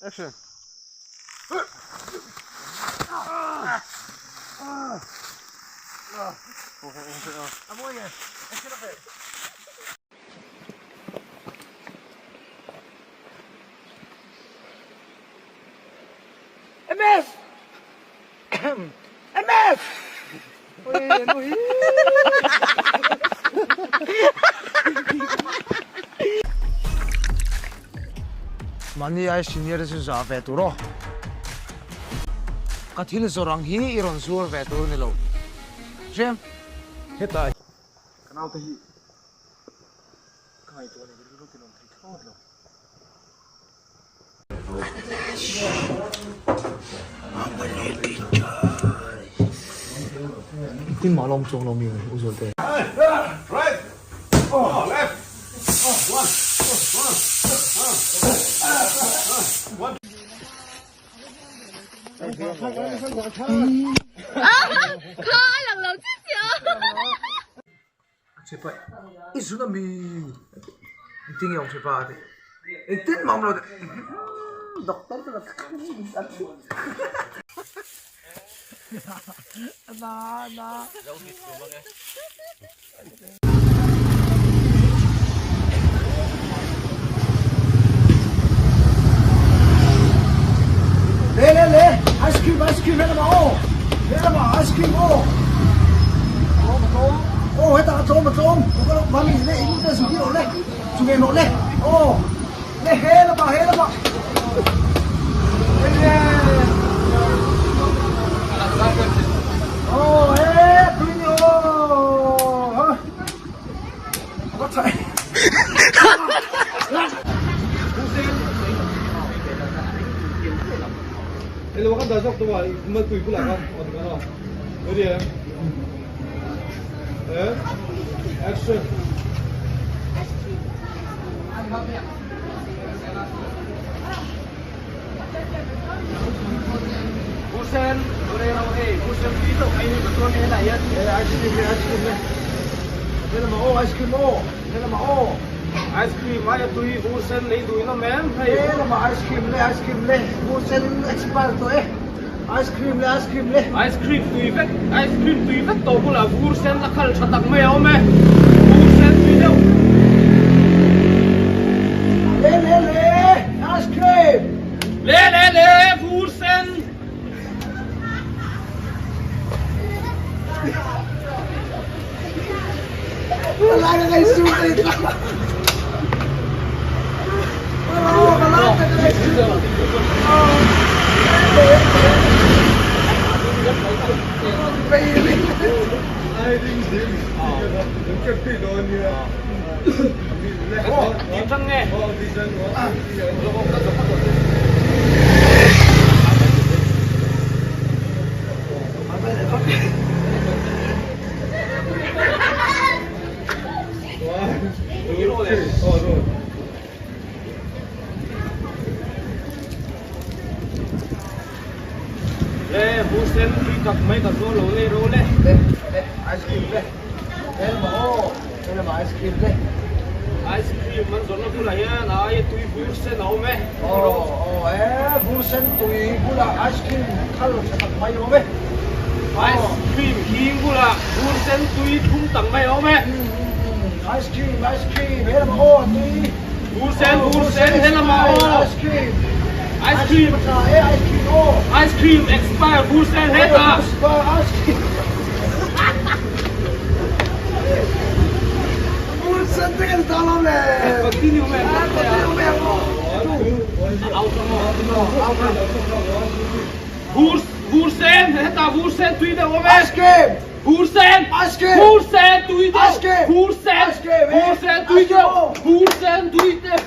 Action. MS! MS! Mahni ai senior te chu zah ve tur aw. Ka thil zawrh ang hi i rawn zuar ve tur a ni lo. Hriam. Hetah. Ka naute hi ka ngaihtuah leh rilru ti lawm thei thlawt lo. Tin mah lawm chuang lo mi u zual te. Chepa i zun a mi engtin nge awm chepa a ti engtin mah awm lo doctor te na na. Le le le ice cream ice cream helama aw helama ice cream aw aw hetah a tlawm a tlawm mami le in te zu hi rawh le zu ngen rawh le aw le helama helama aw he tui ni aw Ice cream aia tui vur sen lei duhin awm em hei. He lamah ice cream le ice cream le vur sen expire tawh e ice cream le ice cream le. Ice cream tui vek ice cream tui vek tawh bulah vur sen a khal tha tak mai a awm e vur sen tui deuh. Le le le ice cream. Le le le vur sen. Le vur sen tui tak mai ka zuar lo lei ro le. Le le ice cream le le ma aw le ma ice cream le. Ice cream an zawrhna bulah hian a aia tui vur sen a awm e. Aw aw e vur sen tui bulah ice cream khal tha tak mai a awm e. Ice cream hing bulah vur sen tui thlum tak mai a awm e. Ice cream ice cream he lamah aw a tui. Vur sen vur sen he lamah aw. Ice cream ice cream tha e ice cream aw. Ice cream expire vur sen hetah. Ice cream. Vur sen hetah vur sen tui deuh awm e. Vur sen vur sen tui deuh vur sen vur sen tui deuh vur sen tui deuh.